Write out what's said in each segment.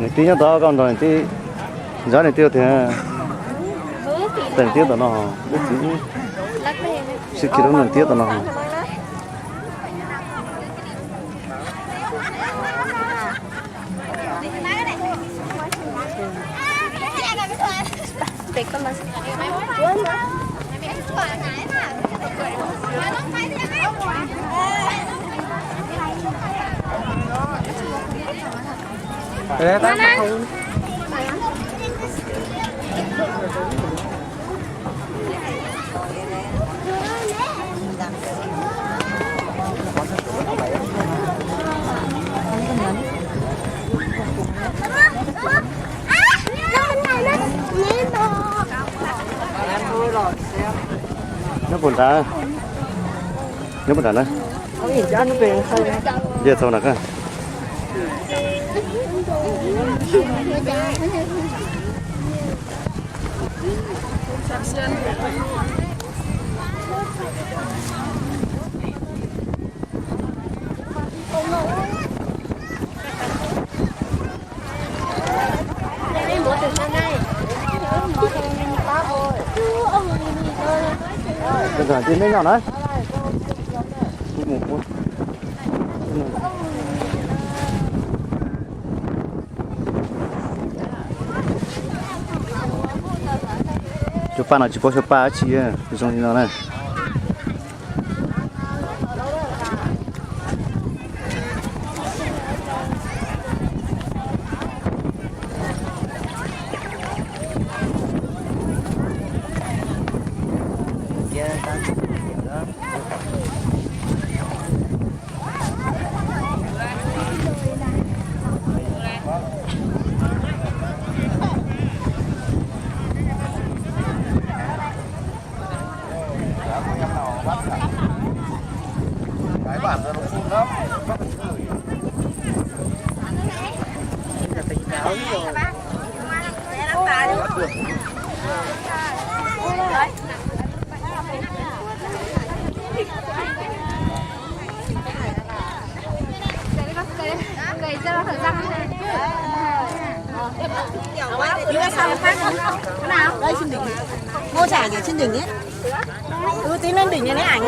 Nws tib nyob tod, koj nrog nws tib, nrog nws tib tiag. Teem tib tom no, lub txiv sib khi rau nws tib tom no. Nyob puag nrad, nyob puag nrad na. Nce txog nrad. Tij neb nyob na. Xyov paj no tsis paub xyov paj dab tsi, zoo li no na. Ua cas yog Trinh Đình thiab? Ua tib leej đỉnh này nè ảnh.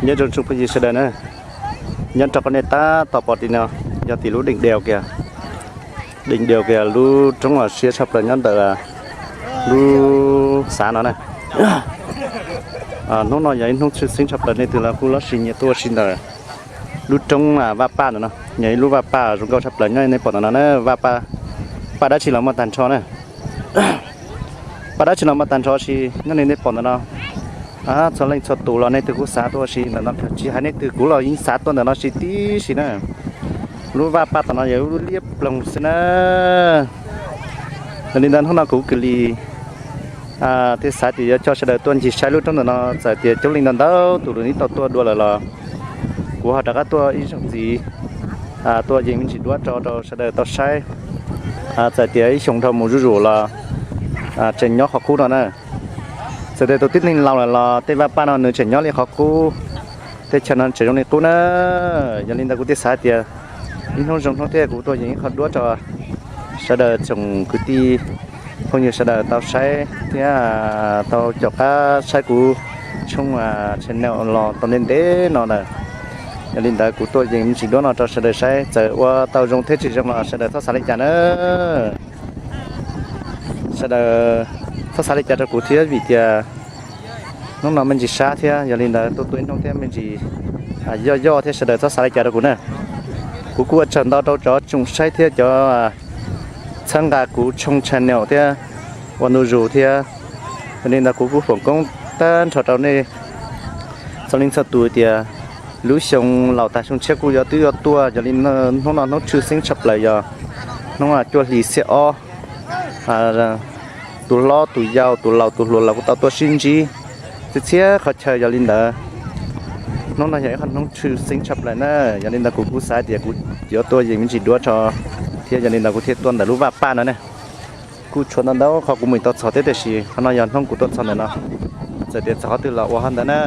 Nyob zoo tsoom phooj ywg sawv daws na, nyob rau qhov nej tab tom pom tim no yog tim lub đỉnh đèo kiag. Đỉnh đèo kiag lub roob uas siab tshaj plaws nyob ntawm lub xav no na. Hnub no yog ib hnub tshwj xeeb tshaj plaws, nej twg los kuj loj sis nyiam tuaj ua si ntawm lub roob Vaj Paj ntawm no. Yog ib lub vaj paj zoo nkauj tshaj plaws nyob nej pom ntawm no na, vaj paj, paj dab tsi los muaj tag nrho na. Paj dab tsi los muaj tag nrho sis nyob nej pom ntawm no. Txhua leej txhua tus los nej twg kuj xav tuaj ua si ntawm no, tsis hais nej twg kuv los yeej xav tuaj ntawm no sis tib si na. Lub vaj paj tom no yog lub liab ploog xwb na. Yog li ntawd hnub no kuv Kwm Lis thiaj xav tias yuav coj sawv daws tuaj ncig saib lub roob ntawm no, txawm tias coob leej ntau ntau tus lawv twb tau tuaj dua lawm los kuv ho rov qab tuaj ib zaug ntxiv, tuaj yees me ntsis duab tso rau sawv daws tau saib. Txawm tias ib xyoos dhau mus zuj zus los tseem nyob qhov qub no na. Txawm tias tus tib neeg laus lawm los tej vaj paj no nws tseem nyob li qhov qub, tej chaw no tseem zoo li qub na. Yog li ntawd kuv thiaj xav tias ib hnub zoo hnub thiab kuv tuaj yeem ib qho duab rau sawv daws tsoom kwv tij phooj ywg sawv daws tau saib thiab tau caum qab saib kuv tshooj channel los tau ntev ntev no lawm. Yog li ntawd kuv tuaj yeem me ntsis duab no rau sawv daws saib, txawm ua tau zoo thiab tsis zoo los sawv daws txhob xav li cas na. Sawv daws txhob xav li cas rau kuv thiab vim tias hnub no me ntsis sab thiab, yog li ntawd tuaj tuaj ib hnub thiab me ntsis yoj yoj thiab, sawv daws txhob xav li cas rau kuv na. Kuv kuj ua tsaug ntau rau cov tsoom saib thiab cov txhawb nqa kuv tshooj channel thiab ua ntu zus thiab. Yog li ntawd kuv kuj foom koob tag nrho rau nej txhua leej txhua tus tias lub xyoo laus tas xyoo tshiab kuj yuav twb yuav tuaj, yog li hnub no hnub tshwj xeeb tshaj plaws yog hnub cuaj hlis xiab ob. Tus hlob tus yau tus laus tus hluas los kuj tau tuaj sib ntsib txhia txhia qhov chaw, yog li ntawd hnub no yog ib qho hnub tshwj xeeb tshaj plaws na. Yog li ntawd kuv kuj xav tias kuv yuav tuaj yeem me ntsis duab tso thiab, yog li ntawd kuv thiaj tuaj ntawm lub vaj paj no ne. Kuj tshuav ntau ntau qhov kuv mus tau txog thiab, tiam sis qhov no yog hnub kuv tuaj txog ntawm no. Txawm tias txog qhov twg los ua qhov ntawd na.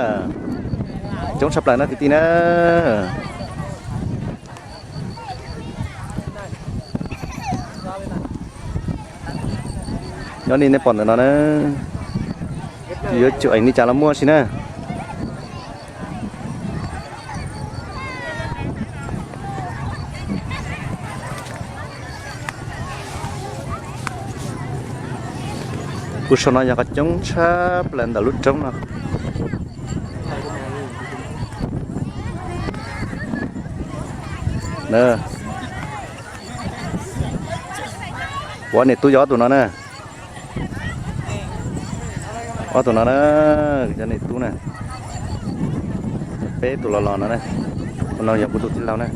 Coob tshaj plaws na kwv tij na. Nyob li nej pom ntawm no na, yuav tsum eev li cas los muaj si na. Kuv saum no yog qhov coob tshaj plaws ntawm lub roob no. Ua niam tub yog ob tug no na. Ob tug no na, yog niam tub na. Peb tus los los no na. Tus no yog kuv tus tij laug na.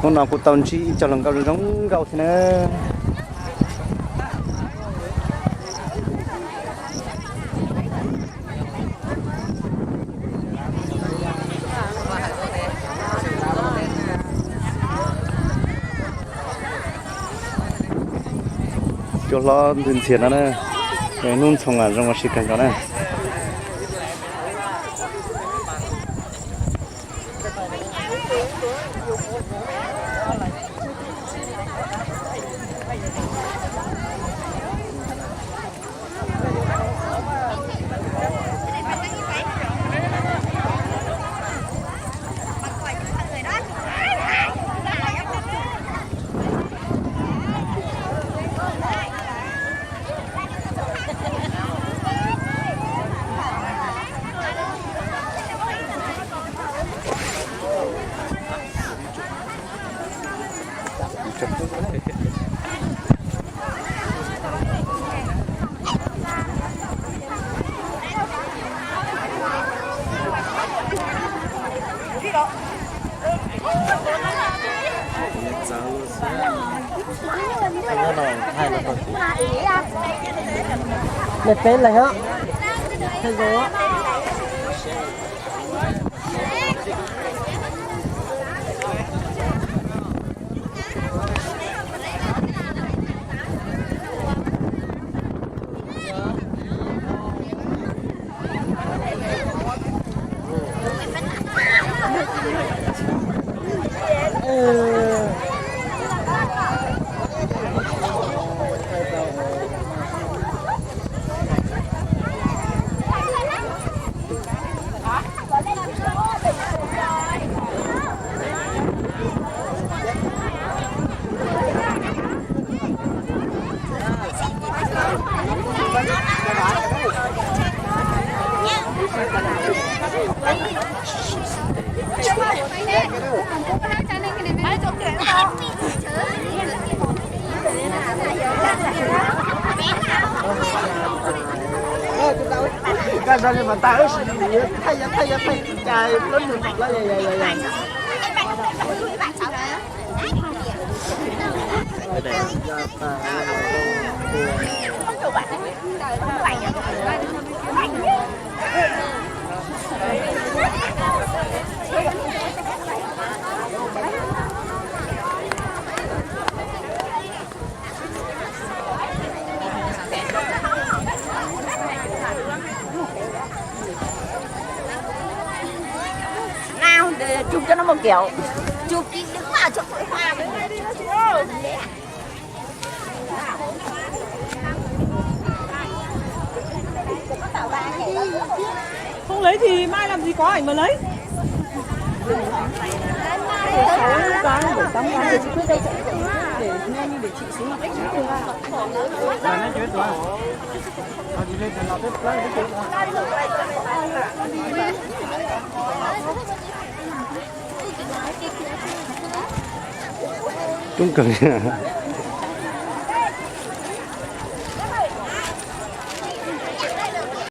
Hnub no kuj tau ntsib ib co hluas nkauj zoo nkauj thiab na. Cua hlob ntxhi ntxhias no na, hnub ntxhoo zoo ua si kawg nkaus na. Mej peb leeg os. Nào, chụp cho nó một kiểu. Chụp kỹ, đừng có chụp hoa với nó đi, nó chụp. Không lấy thì mai làm gì có ảnh mà lấy. Sáu cái, bảy tám cái để chị Tuyết đây, để nghe như để chị xuống làm ảnh cho. Coob kawg.